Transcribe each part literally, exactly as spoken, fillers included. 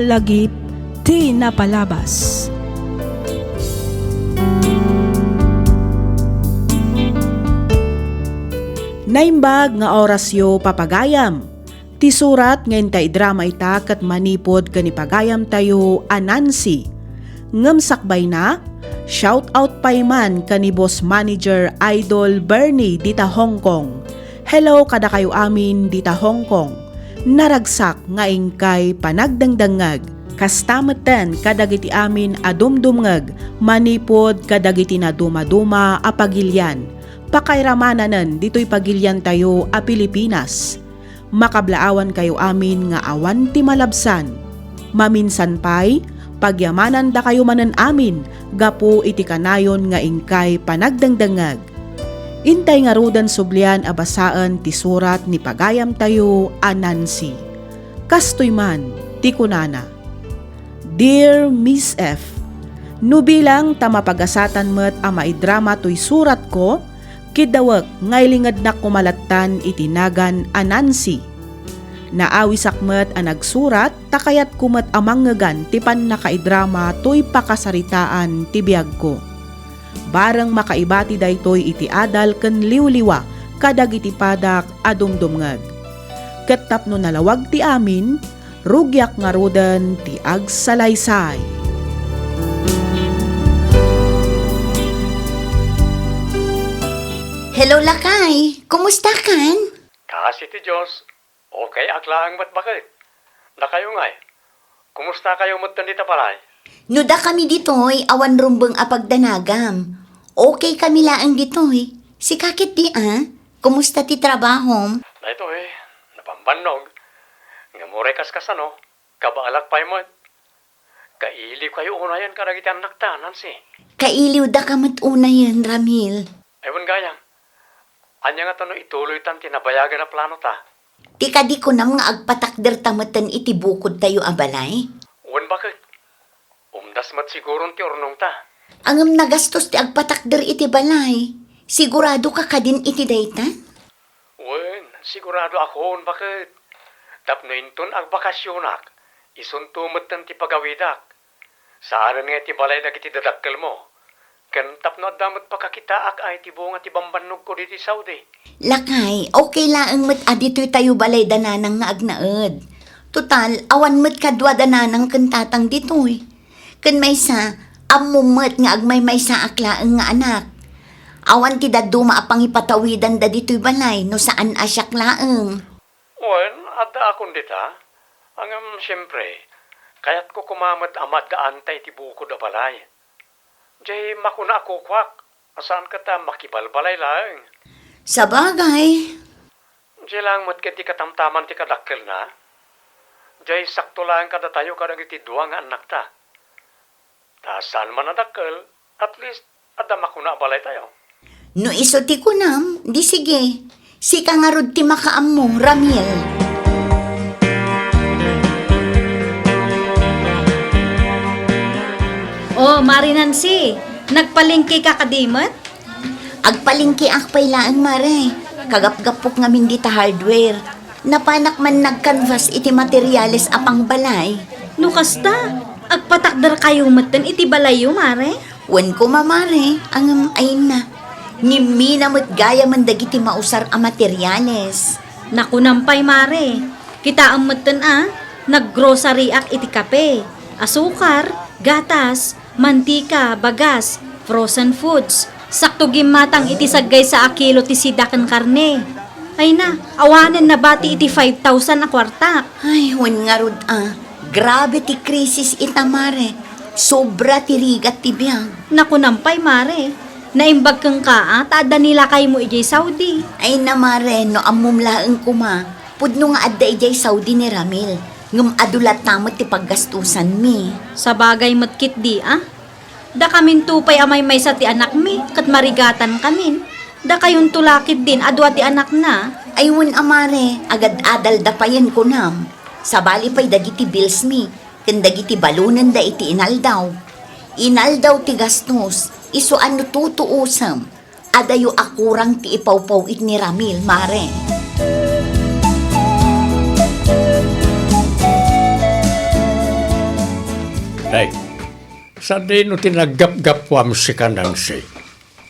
Lagip ti napalabas. Naimbag nga orasyo, papagayam. Ti surat nga inta idrama ita ket manipud ken ni pagayamtayo a Nancy. Ngem sakbayna, shout out pay man ken ni Boss Manager Idol Bernie dita Hong Kong. Hello kadakayo amin dita Hong Kong. Naragsak nga inkay panagdengdengngeg. Kasta metten kadagiti amin a dumdumngeg manipud kadagiti nadumaduma a pagilian. Pakairamananen ditoy pagiliantayo a Pilipinas. Makablaawankayo amin nga awan ti malabsan. Maminsan pay, pagyamanandakayo manen amin gapu iti kanayon nga inkay panagdengdengngeg. Intay ngaruden sublian a basaen ti surat ni pagayamtayo a Nancy. Kastoy man ti kunana, "Dear Miss F, no bilang ta mapagasatan met a maidrama toy suratko, kiddawek nga ilingednak koma lattan iti nagan a Nancy. Naawisak met a nagsurat ta kayatko met a mangngegan ti pannakaidrama toy pakasaritaan ti biagko. Bareng makaibati daytoy iti adal ken liwliwa kadagiti padak a dumdumngeg. Ket tapno nalawag ti amin, rugiak ngaruden ti agsalaysay." Hello, lakay! Kumusta kan? Kaasi ti Dios, okay ak laeng met baket. Dakayo ngay, kumusta kayo met dita balay? No dakami ditoy, awan rumbeng a pagdanagam. Okay kami laeng ditoy. Sika ketdi a? Kumusta ti trabahom? Daytoy, nabambannog. Ngem uray kaskasano, kabaelak pay met. Kailiw kayo unayen kadagiti annakta, Nancy. Kailiw daka met unayen, Ramil. Ay, wen gayam, ania ngata no ituloytan ti nabayagen a planota? Ti kadi kunam nga agpatakderta metten iti bukodtayo a balay? Wen baket. Umdas met siguron ti urnongta. Ngem nagastos ti agpatakder iti balay. Siguradoka kadin iti dayta? Wen, sigurado akon, baket. Tapno inton agbakasionak, isunto metten ti pagawidak. Saanen nga iti balay dagiti dadakkelmo. Ken tapno adda met pakakitaak a iti bunga ti bambannogko ditoy Saudi. Lakay, okay laeng met a ditoy tayo balay da nanang nga agnaed. Total, awan met kadua da nanang ken tatang ditoy. Ken maysa, ammom met nga agmaymaysaak laeng nga anak. Awan ti dadduma a pangipatawidanda ditoy balay no saan a siak laeng. Wen, addaakon dita. Ngem, siempre, kayatko koma met a maaddaanta iti bukod a balay. Jay makuna a kukuak, a saan ket a makibalbalay laeng. Sabagay. Jay laeng met ket ti katamtaman ti kadakkelna. Jay sakto laeng kadatayo kadagiti dua nga annakta. Ta saan man a dakkel, at least, adda makuna a balaytayo. No isu ti kunam, di sige. Sika ngarud ti makaammo, Ramil. Oh, Mari Nancy, nagpalengke ka kadi met? Agpalengkeak pay laeng, Mare. Kagapgapok ngamin dita hardware. Napanak man nag-canvas iti materiales a pangbalay. No kasta, agpatakder kayo metten iti balayyo, Mare? Wen koma, Mare, ngem ayna. Ngimmina met gayamen dagiti mausar a materiales. Nakunam pay, Mare. Kitaem metten a, nag-grocery-ak iti kape, asukar, gatas, mantika, bagas, frozen foods. Sakto gimmatang iti saggaysa a kilo ti sida ken karne. Ayna, awanen nabati iti five thousand a kuartak. Ay, wen ngarud a. Grabe ti krisis ita, Mare. Sobra ti rigat ti biag. Nakunam pay, Mare. Naimbag kenka a, ta adda ni lakaymo idiay Saudi. Ayna, Mare, no ammom laeng koma, pudno nga adda idiay Saudi ni Ramil. Ngem adu latta met ti paggastusanmi. Sabagay met ketdi a. Dakaminto pay a maymaysa ti anakmi, ket marigatankamin. Dakayonto la ketdin a dua ti anakna. Ay wen a, Mare, agad-adalda payen kunam. Sabali pay dagiti billsmi, ken dagiti balonenda iti inaldaw. Inaldaw ti gastos, isu a no tutuosem. Adayo a kurang ti ipawpaw-it ni Ramil, Mare. Ay, sadino ti naggapgapuam sika, Nancy?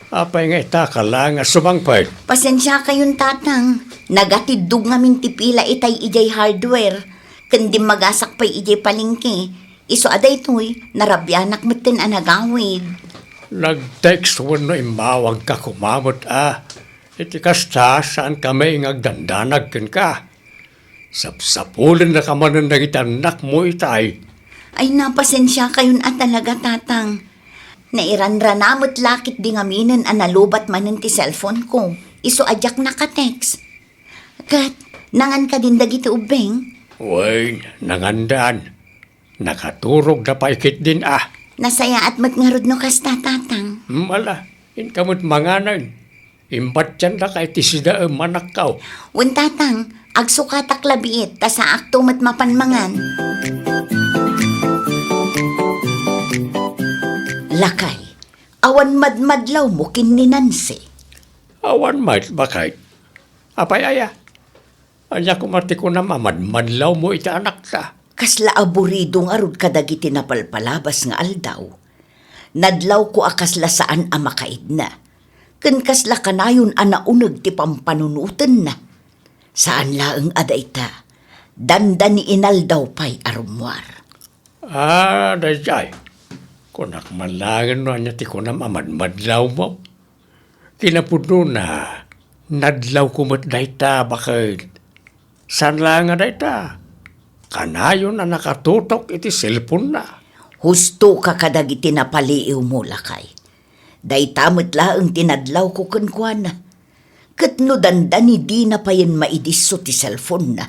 Apay nga ita ka la nga sumangpet? Pasensiakayon, Tatang. Nagatiddog ngamin ti pila itay idiay hardware, ken dimmagasak pay idiay palengke. Isu a daytoy, narabianak metten a nagawid. Nag-text wenno immawagka koma met a. Iti kasta, saankami nga agdandanag kenka. Sapsapulennaka manen dagiti annakmo itay. Ay, napasensiakayon a talaga, Tatang. Nairanrana met la ketdi ngaminen a nalubat manen ti cellphone ko. Isu a diak naka-text. Ket, nangan kadin dagiti ubbing? Wen, nangandan. Nakaturogda pay ketdin a. Nasayaat met ngarud no kasta, Tatang. Hmm, ala, inka met manganen. Imbatiandaka iti sidaem, anakko. Wen, Tatang, agsukatak labiit, ta saakto met mapan mangan. Lakay, awan madmadlawmo ken ni Nancy? Awan met, baket. Apay aya? Ania koma ti kunam a madmadlawmo iti anakta? Kasla aburido ngarud kadagiti napalpalabas nga aldaw. Nadlawko a kasla saan a makaidna, ken kasla kanayon a nauneg ti pampanunotenna. Saan laeng a dayta, dandani inaldaw pay a rummuar. Ah, daydiay. Kunak man laengen no ania ti kunam a madmadlawmo. Kinapudnona, nadlawko met dayta, baket. Saan laeng a dayta, kanayon a nakatutok iti cellphone-na. Hustoka kadagiti napaliiwmo, lakay. Dayta met laeng ti nadlawko kenkuana. Ket no dandani, dina payen maidisso ti cellphone-na.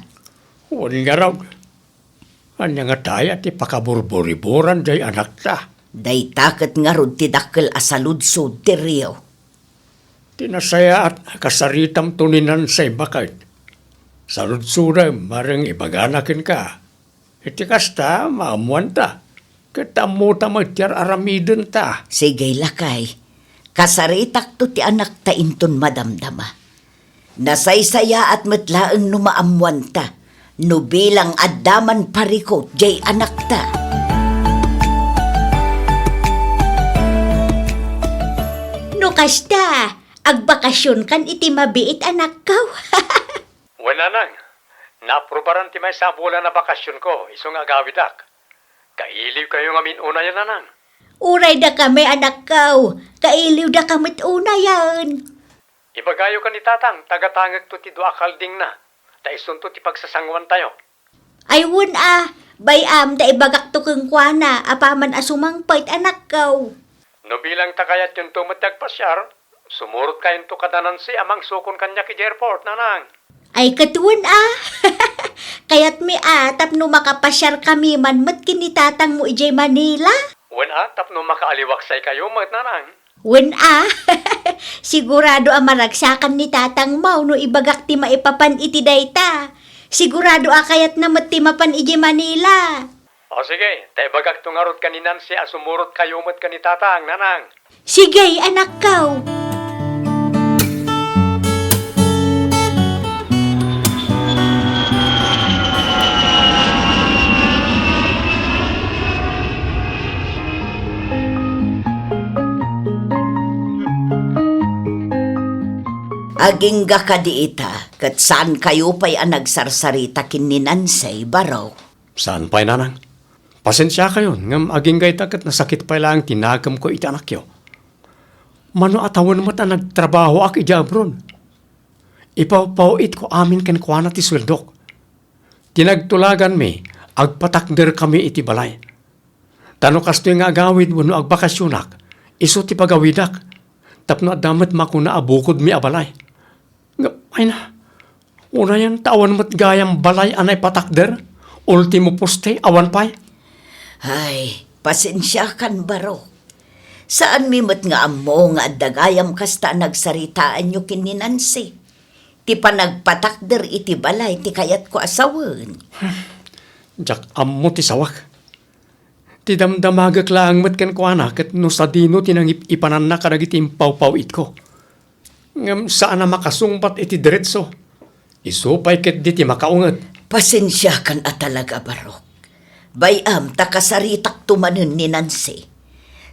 Wen ngarud, ania ngata aya ti pakaburburiboran diay anakta? Dayta ket ngarud ti dakkel a saludsod ti Rio. Ti nasayaat a kasaritamto ni Nancy, baket. Saludsodem, mareng ibagana kenka. Iti kasta, maammoanta. Ket ammota met ti ar-aramidenta. Sige, lakay. Kasaritakto ti anakta inton madamdama. Nasaysayaat met laeng no maammoanta, no bilang adda man parikut diay anakta. No kasta, agbakasionkan iti mabiit, anakko. Wen, nanang, naaprubaran ti maysa a bulan a bakasionko, isu nga agawidak. Kailiwkayo ngamin unayen, nanang. Uray dakami, anakko, kailiwdaka met unayen. Ibagayo ken ni Tatang, tagatangekto ti dua a kaldingna, ta isunto ti pagsasangoantayo. Ay, wen a, bay-am ta ibagakto kenkuana apaman a sumangpet, anakko. No bilang ta kayatyonto met ti agpasiar, sumurotkayonto kada Nancy a mangsukon kaniak idiay airport, nanang. Ay, ket wen a. Kayatmi a tapno makapasiarkami man met ken ni tatangmo idiay Manila. Wen a, tapno makaaliwaksaykayo met, nanang. Wen a. Sigurado a maragsakan ni tatangmo no ibagak ti maipapan iti dayta. Sigurado a kayatna met ti mapan idiay Manila. O sige, ta ibagakto ngarud ken ni Nancy a sumurotkayo met ken ni Tatang, nanang. Sige, anakko. Agingga kadi ita, ket saankayo pay a nagsarsarita ken ni Nancy, Barok? Saan pay, nanang. Pasensiakayon ngem agingga ita ket nasakit pay laeng ti nakemko iti anakyo. Mano a tawen met a nagtrabahoak idiay abroad. Ipawpaw-itko amin kenkuana ti sueldok. Ti nagtulaganmi, agpatakderkami iti balay. Ta no kastoy nga agawid wenno agbakasionak, isu ti pagawidak, tapno adda met makuna a bukodmi a balay. Ngem, ay na, unayen ta awan met gayam balay a naipatakder, ultimo poste, awan pay. Ay, pasensiakan, Barok. Saanmi met nga ammo nga adda gayam kasta a nagsaritaanyo ken ni Nancy. Ti panagpatakder iti balay ti kayatko a sawen. Diak ammo ti sawak. Ti damdamagek laeng met kenkuana ket no sadino ti nangip-ipananna kadagiti impawpaw-itko. Ngem saan a makasungbat iti deretso. Isu pay ketdi ti makaunget. Pasensiakan a talaga, Barok. Bay-am ta kasaritakto manen ni Nancy.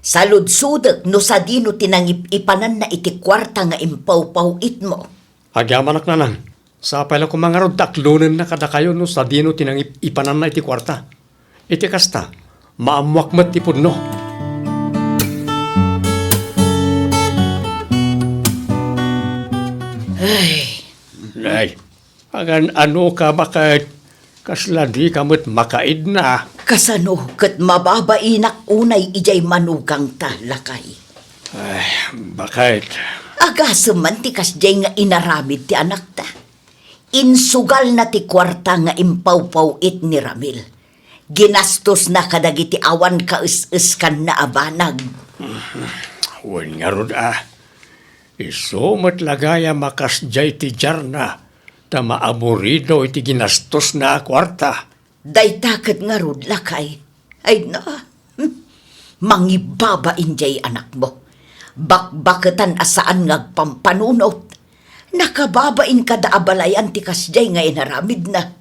Saludsodek no sadino ti nangip-ipananna iti kuarta nga impawpaw-itmo. Agyamanak, Nanang. Sapay la koma ngarud ta aklonenna kadakayo no sadino ti nangip-ipananna iti kuarta. Iti kasta, maammoak met ti pudno. Ay. Ay, agan-ano ka, baket? Kasla dika met makaidna. Kasano ket mababainak unay idiay manugangta, lakay? Ay, baket? Agasem man ti kasdiay nga inaramid ti anakta. Insugalna ti kuarta nga impawpaw-it ni Ramil. Ginastosna kadagiti awan kaes-eskanna a banag. Wen ngarud a, isu met la gayam a kasdiay ti diarna ta maaburido iti ginastosna a kuarta. Dayta ket ngarud, lakay. Ay na, hmm. Mangibabain diay anakmo. Bakbaketan a saan nga agpampanunot. Nakababain kada abalayan ti kasdiay nga inaramidna.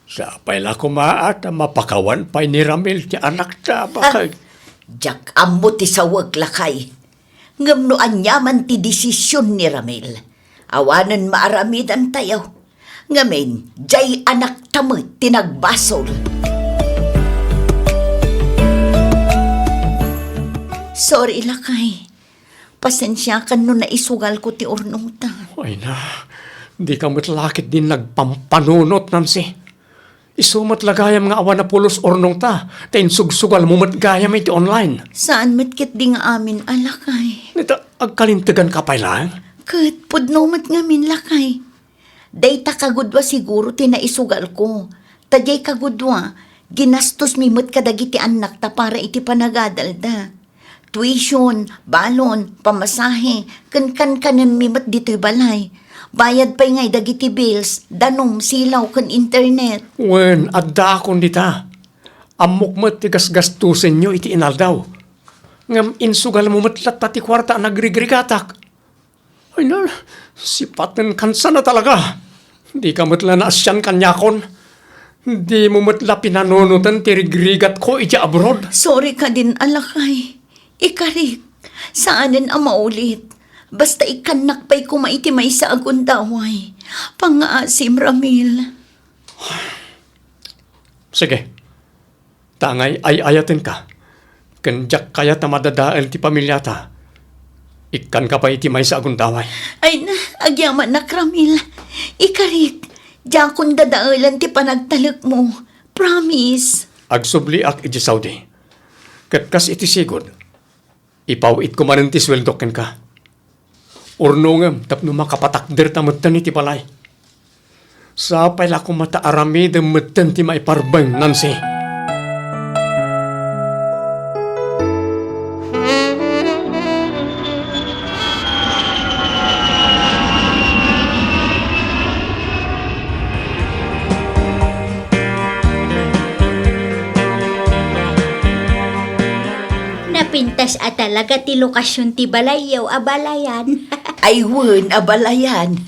Sapay la koma a ta mapakawan pay ni Ramil ti anakta, ah, baket? Diak ammo ti sawek, lakay. Ngem no aniaman ti desisyon ni Ramil, awanen maaramidantayo. Ngamin, diay anakta met ti nagbasol. Sorry, lakay. Pasensiakan no naisugalko ti urnongta. Ay na, dika met la ketdin nagpampanunot, Nancy. Isu met la gayam nga awan a pulos urnongta, ta insugsugalmo met gayam iti online. Saan met ketdi nga amin a, lakay? Dita, agkalinteganka pay laeng? Ket pudno met ngamin, lakay. Dayta kagudua siguro ti naisugalko. Ta diay kagudua, ginastosmi met kadagiti annakta para iti panagadalda. Tuition, balon, pamasahe, ken kankanenmi met ditoy balay. Bayad pay ngay dagiti bills, danum, silaw, ken internet. Wen, addaakon dita. Ammok met ti gasgastosenyo iti inaldaw. Ngem insugalmo met latta ti kuarta a nagrigrigatak. Ay na, sipaten kansana talaga. Dika met la naasian kaniakon. Dimo met la pinanunoten ti rigrigatko idiay abroad. Sorry kadin a, lakay. Ikarik, saanen a maulit. Basta ikkannak pay koma iti maysa a gundaway. Pangngaasim, Ramil. Sige. Ta angay ay-ayatenka, ken diak kayat a madadael ti pamiliata, ikkanka pay iti maysa a gundaway. Ay na, agyamanak, Ramil. Ikarik, diakon dadaelan ti panagtalekmo. Promise. Agsubliak idiay Saudi. Ket kas iti sigud, ipaw-itko manen ti sueldok kenka. Urnongem tapno makapatakderta metten iti balay. Sapay la koma ta aramidem metten ti maiparbeng, Nancy. Napintas a talaga ti lokasion ti balayyo, abalayan. Ay wen, abalayan.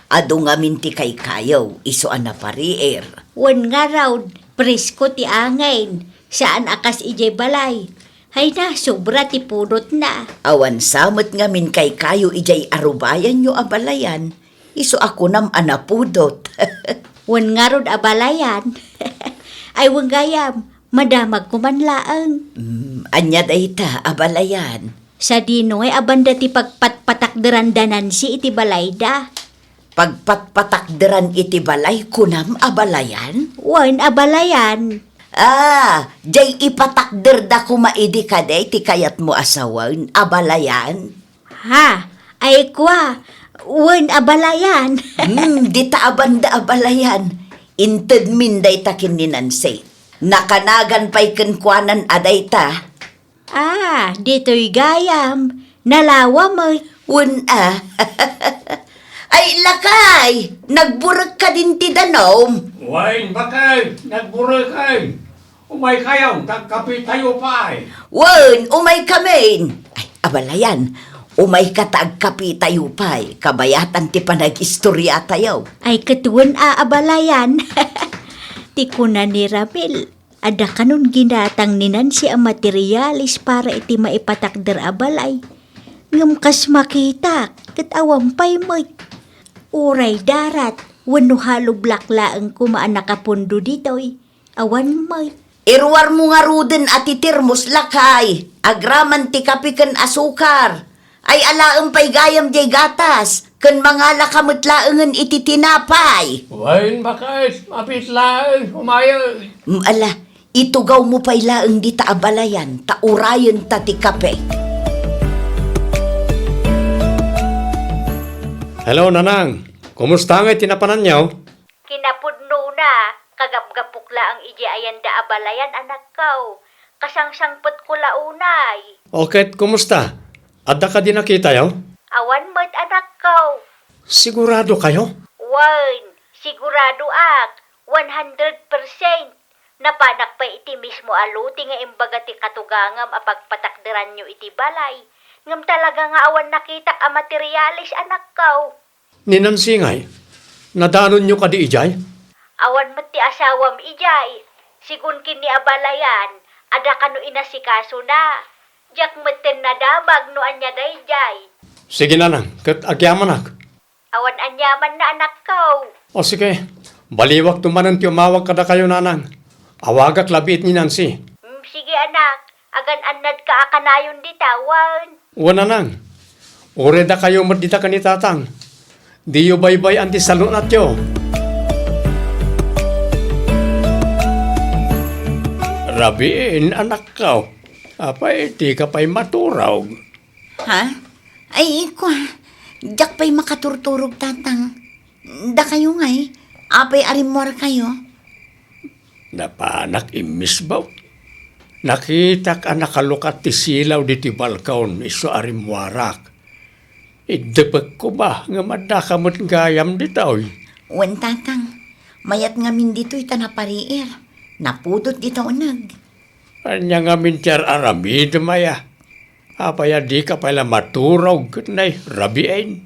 Adu ngamin ti kaykayo, isu a napariir. Wen ngarud, presko ti angin. Saan a kas idiay balay. Hay na, sobra ti pudotna. Awan sa met ngamin kaykayo idiay arubayanyo, abalayan. Isu a kunam a napudot. Wen ngarud, abalayan. Ay, wen gayam, madamagko man laeng. Mm, ania dayta, abalayan? Sadino ngay a banda ti pagpatpatakderanda Nancy iti balayda? Pagpatpatakderan iti balay, kunam, abalayan? Wen, abalayan. Ah, diay ipatakderda koma idi kadi ti kayatmo a sawen, abalayan? Ha? Ay kua, wen, abalayan. Hmm, dita a banda, abalayan. Intedmin dayta ken ni Nancy. Nakanagan pay kenkuanan a dayta. Ah, ditoy gayam. Nalawa met. Wen a. Ay, lakay, nagburek kadin ti danum? Wen, baket, nagburek. Umaykayo, ta agkapitayo pay. Wen, umaykamin. Ay, abalayan, umayka ta agkapitayo pay, kabayatan ti panagistoriatayo. Ay, ket wen a, abalayan. Ti kuna ni Ramil, Adda kanon ginatang ni Nancy a materialis para iti maipatakder a balay. Ngem kas makitak, ket awan pay met. Uray darat, wenno hollow block laeng koma a nakapondo ditoy. Awan met. Iruarmo ngaruden a ti termos, lakay, agraman ti kape ken asukar. Ay alaem pay gayam diay gatas, ken mangalaka met laengen iti tinapay. Wen, baket, mapit laeng, umayen. Mm, ala, itugawmo pay laeng dita a balayan, ta urayenta ti kape. Hello, Nanang. Kumusta ngay ti napananyo? Kinapudnona, kagapgapok laeng idiay ayanda a balayan, anakko. Kasangsangpetko la unay. O ket, kumusta? Adda kadi nakitayo? Awan met, anakko. Sigurado kayo? Wen, siguradoak. One hundred percent. Napanak pay iti mismo a lote nga imbaga ti katugangam a pagpatakderanyo iti balay. Ngem talaga nga awan nakitak a materialis, anakko. Ni Nancy ngay, nadanonyo kadi idiay? Awan met ti asawam idiay. Sigun ken ni a balayan, adda kano inasikasona. Diak metten nadamag no ania daydiay. Sige, Nanang, ket agyamanak. Awan aniamanna, anakko. O sige, baliwakto manen ti umawag kadakayo, Nanang. Awagak labiit ni Nancy. Mm, sige, anak. Agan-annadka a kanayon dita, wen? Wen, Nanang. Uray dakayo met dita ken ni Tatang. Diyo baybay-an ti salun-atyo. Rabiin, anakko. Apay, dika pay maturog? Ha? Ay, kua, diak pay makaturturog, Tatang. Dakayo ngay, apay a rimmuarkayo? Napanak immisbaw. Nakitak a nakalukat ti silaw ditoy balkon, isu a rimmuarak. Iddepek koma ngem addaka met gayam ditoy. Wen, Tatang. Mayat ngamin ditoy ta napariir. Napudot dita uneg. Ania ngamin ti ar-aramidem aya? Apay a dika pay la maturog ket nay rabiin?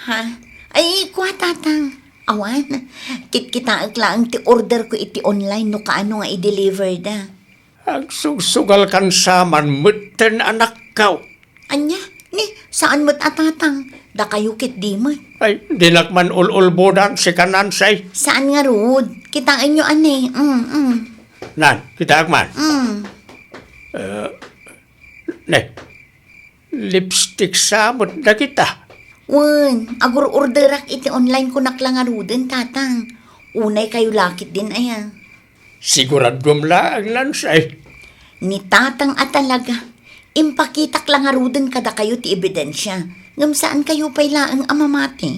Ha? Ay, kua, Tatang. Awan. Kitkitaek laeng ti orderko iti online no kaano nga i-deliverda. Agsugsugalkan sa man metten, anakko. Ania? Ni, saan met a Tatang? Dakayo ket di met. Ay, dinak man ul-ulbodan, sika Nancy. Saan ngarud? Kitaenyo, ania? Mm, mm. Nan, kitaek man. Mm. Eh, ne, lipstick sa met dagita. Wen, agur-orderak iti online, kunak la ngaruden, Tatang. Unay kayo la ketdin aya. Siguraduam laeng, Nancy. Ni Tatang a talaga. Impakitak la ngaruden kadakayo ti ebidensia. Ngem saan kayo pay laeng a mamati.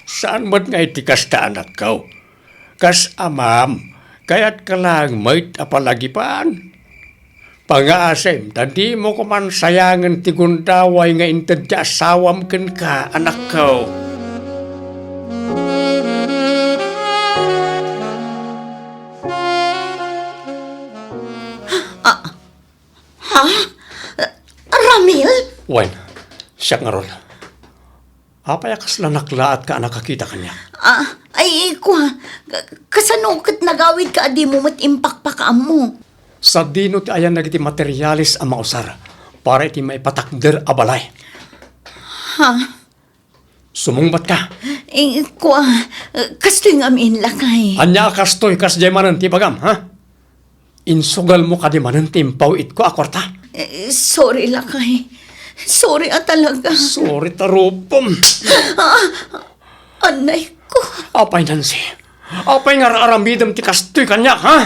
Saan met nga iti kasta, anakko. Kas amam, kayatka laeng met a palagipan. Pangngaasim, ta dimo koman sayangen ti gundaway nga inted ti asawam kenka, anakko. Ah, ha? Ramil? Wen, siak ngarud. Apay a kasla naklaat ka a nakakita kaniak? Ah, ay, kua, ka-, kasano ket nagawidka a dimo met impakpakaammo? Sadino ti ayan dagiti materialis a mausar para iti maipatakder a balay? Ha? Sumungbatka? Eh, kua, kastoy ngamin, lakay. Ania a kastoy, kasdiay manen ti ibagam, ha? Insugalmo kadi manen ti impaw-itko a kuarta? Eh, sorry, lakay. Sorry a talaga. Sorry, tarupom. Ah, anay ko. Apay, Nancy? Apay nga ar-aramidem ti kastoy kaniak, ha?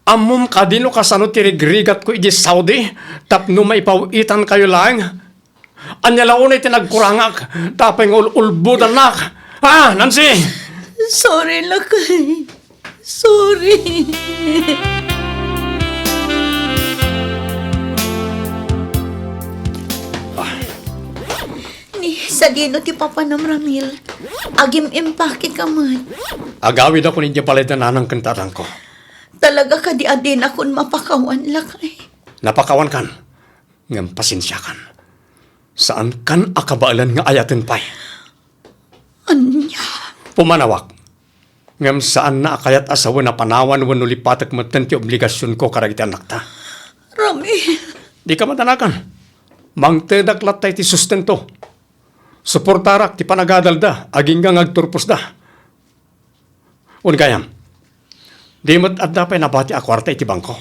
Ammom kadi no kasano ti rigrigatko idiay Saudi tapno maipaw-itankayo laeng? Ania la unay ti nagkurangak, ta apay nga ul-ulbodannak? Ah, Nancy! Sorry, lakay. Sorry. Ni, sadino ti papanam, Ramil? Agim-impake ka met. Agawidakon idiay balay da nanang ken tatangko. Talaga kadi a dinakon mapakawan, lakay? Napakawankan. Ngem pasensiakan. Saankan a kabaelan nga ayaten pay. Ania? Pumanawak. Ngem saanna a kayat a sawen a panawan wenno lipatek metten ti obligasionko kadagiti annakta. Ramil. Dika madanagan. Mangtedak latta iti sustento. Suportarak ti panagadalda, agingga nga agturposda. Wen gayam, di met adda pay nabati a kuarta iti bangko?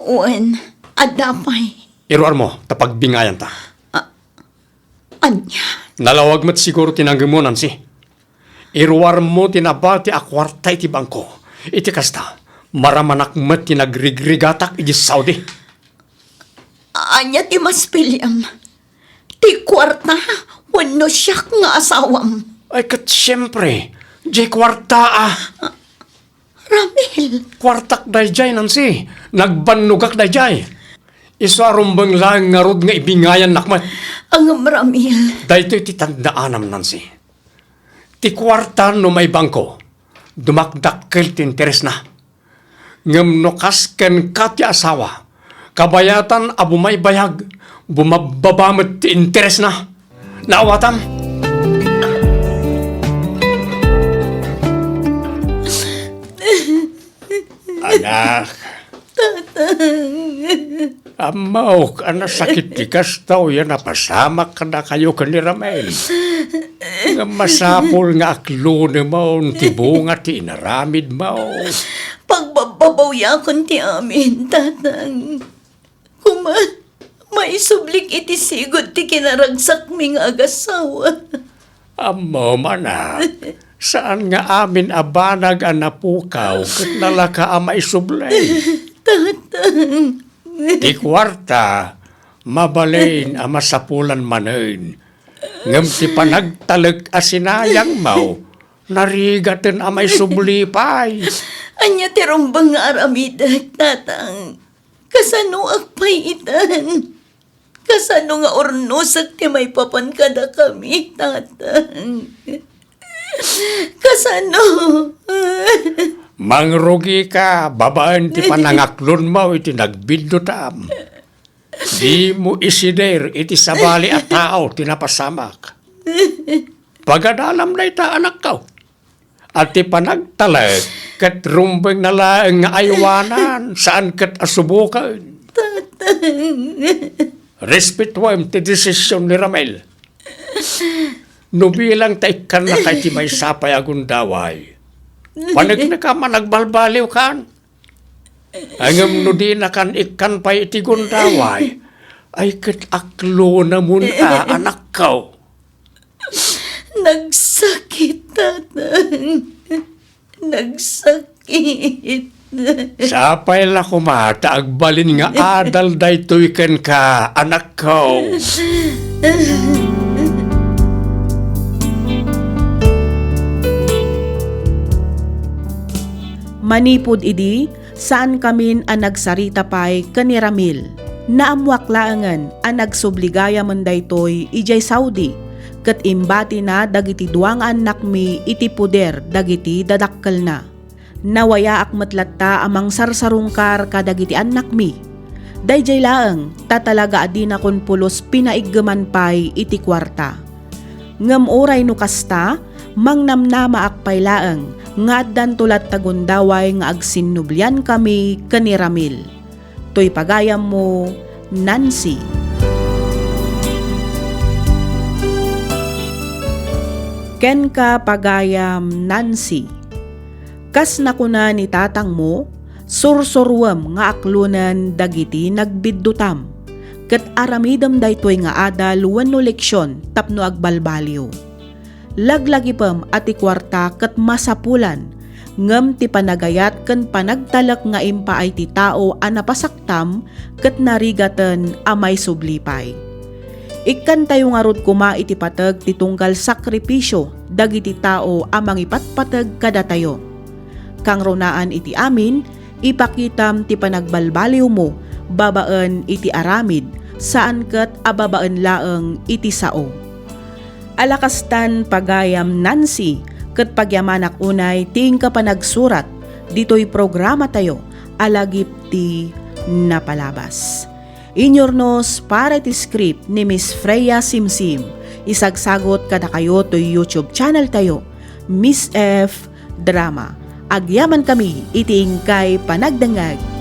Wen, adda pay. Iruarmo, ta pagbingayanta. A-, ania? Nalawag met siguro ti nanggem mo, Nancy. Iruarmo ti nabati a kuarta iti bangko. Iti kasta, maramanak met ti nagrigrigatak iti Saudi. Ania ti mas piliam? Ti kuarta wenno siak nga asawam? Ay, ket siempre, diay kuarta a. Ramil. Kuartak daydiay, Nancy. Nagbannogak daydiay. Isu a rumbeng laeng ngarud nga ibingayannak met. Ngem, Ramil. Daytoy ti tandaanam, Nancy. Ti kuarta no maibangko, dumakdakkel ti interesna. Ngem no kas kenka ti asawa, kabayatan a bumaybayag, bumabbaba met ti interesna. Naawatam? Anak. Tatang. Ammok a nasakit ti kasta, uya napasamak kadakayo ken ni Ramil. Ngem masapul nga aklonemon ti bunga ti inaramidmo. Pagbabbabawiakon ti amin, Tatang. Koma, maisublik iti sigud ti kinaragsakmi nga agasawa. Ammom, anak, saan nga amin a banag a napukaw ket nalaka a maisubli. Tatang. Ti kuarta, mabalin a masapulan manen, ngem ti panagtalek a sinayangmo, narigaten a maisubli pay. Ania ti rumbeng nga aramidek, Tatang? Kasanoak pay itan? Kasano nga urnosek ti maipapan kadakami, Tatang? Kasano? Mangrugika babaen ti panangaklonmo iti nagbiddutam. Dimo isider iti sabali a tao ti napasamak. Pagadalam dayta, anakko. A ti panagtalek ket rumbengna laeng nga aywanan, saan ket a suboken. Tatang. Respetuem ti desisyon ni Ramil. No bilang ta ikkannaka iti maysa pay a gundaway, paneknekam a nagbalbaliwkan. Ngem no dinakan ikkan pay iti gundaway, ay ket aklonemon a, anakko. Nagsakit, Tatang. Nagsakit. Sapay la koma ta agbalin nga adal daytoy kenka, anakko. Manipud idi, saankamin a nagsarita pay ken ni Ramil. Naammoak laengen a nagsubli gayamen daytoy idiay Saudi, ket imbatina dagiti dua nga annakmi iti poder dagiti dadakkelna. Nawayaak met latta a mangsarsarungkar kadagiti annakmi. Daydiay laeng, ta talaga a dinakon pulos pinaiggeman pay iti kuarta. Ngem uray no kasta, mangnamnamaak pay laeng nga addanto latta gundaway nga agsinnubliankami ken ni Ramil. Toy pagayammo, Nancy. Kenka, pagayam Nancy. Kas nakuna ni tatangmo, sursuruem nga aklonen dagiti nagbiddutam, ket aramidem daytoy nga adal wenno leksion tapno agbalbaliw. Laglagipem a ti kuarta ket masapulan, ngem ti panagayat ken panagtalek nga impaay ti tao a napasaktam ket narigaten a maisubli pay. Ikkantayo ngarud koma iti pateg ti tunggal sakripisio dagiti tao a mangipatpateg kadatayo. Kangrunaan iti amin, ipakitam ti panagbalbaliwmo babaen iti aramid, saan ket a babaen laeng iti sao. Alakastan, pagayam Nancy, ket pagyamanak unay ti inka panagsurat ditoy programatayo a Lagip ti Napalabas. Inyurnos para iti script ni Miss Freya Simsim. Isagsagot kadakayo toy YouTube channel tayo, Miss F Drama. Agyamankami iti inkay panagdengngeg.